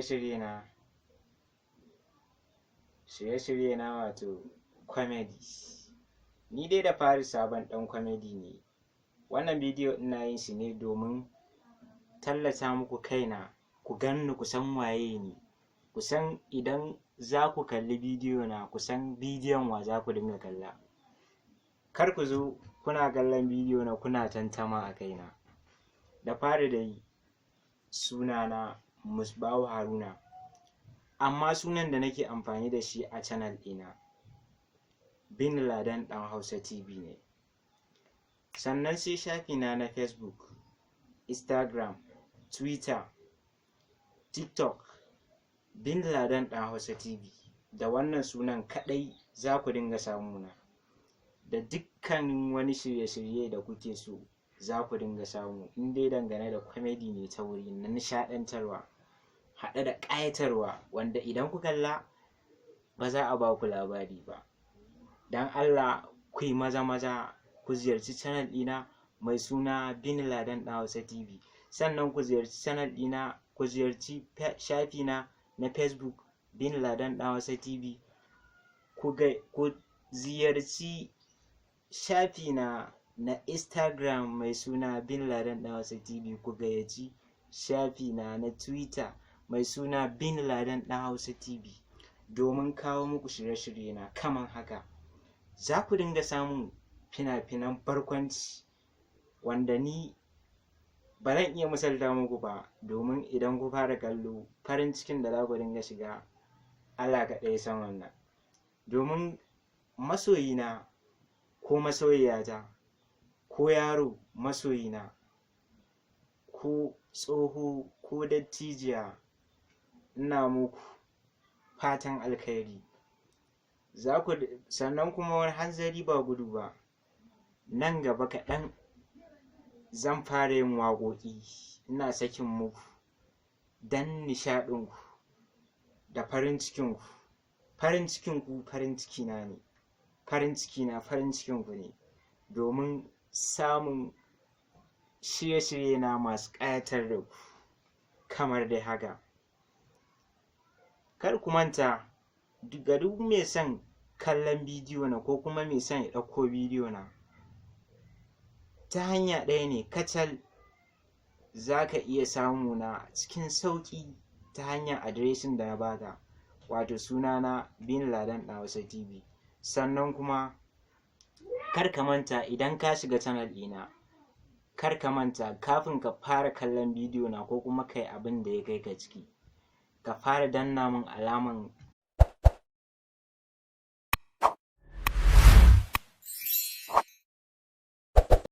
Shirye na shirye-shirye na wato comedy. Ni dai da fari sabon ɗan comedy ne. Wannan bidiyo ina yin shi ne domin tallata muku kaina, ku ganni, ku san waye ni, ku san idan za ku kalli bidiyo na, ku san bidiyon wa za ku dinga kalla. Kar ku zo kuna kallon bidiyo na kuna tantama a kaina. Da fari dai, sunana Musbahu Haruna, amma sunan da nake amfani da shi a channel ɗina Bin Laden Ɗan Hausa TV ne. Sannan sai shafina na Facebook, Instagram, Twitter, TikTok, Bin Laden Ɗan Hausa TV. Da wannan sunan kaɗai za ku dinga samuna. Da dukkanin wani shirye-shirye da kuke so za ku dinga samu, in dai dangane da comedy ne, ta wuri na nishaɗantarwa haɗe da ƙayatarwa, wanda idan ku kalla ba za a ba ku labari ba. Don Allah ku yi maza-maza ku ziyarci channel ɗina mai suna Bin Laden Ɗan Hausa TV. Sannan ku ziyarci channel ɗina, ku ziyarci shafina na Facebook, Bin Laden Ɗan Hausa TV. Ku ziyarci shafina na Instagram mai suna Bin Laden Ɗan Hausa TV. Ku gayyaci shafina na Twitter mai suna Bin Laden Ɗan Hausa TV, domin kawo muku shirye-shirye na kaman haka. Za ku dinga samun fina-finan barkwanci wanda ni ba zan iya misalta muku ba, domin idan ku fara kallo, farin cikin da za ku dinga shiga, Allah kaɗai ya san wannan. Domin masoyina ko masoyiyata ko yaro masoyina ko tsoho ko dattijiya, ina muku fatan alkhairi. Za ku sannan kuma wani hanzari ba gudu ba, nan gaba kaɗan zan fara yin waƙoƙi ina sakin muku don nishaɗinku da farin cikinku. Farin cikinku farin cikina ne, farin cikina farin cikinku ne, domin samun shirye-shirye na masu ƙayatar da ku kamar dai haka. Kar ku manta, ga duk mai son kallon bidiyo na ko kuma mai son ya ɗauko bidiyo na, ta hanya ɗaya ne kacal za ka iya samu na cikin sauƙi, ta hanyar adireshin da na baka, wato sunana Bin Laden Ɗan Hausa TV. Sannan kuma kar ka manta, idan ka shiga channel ɗina, kar ka manta, kafin ka fara kallon bidiyo na ko kuma kai abin da ya kai ka ciki, ka fara danna min alaman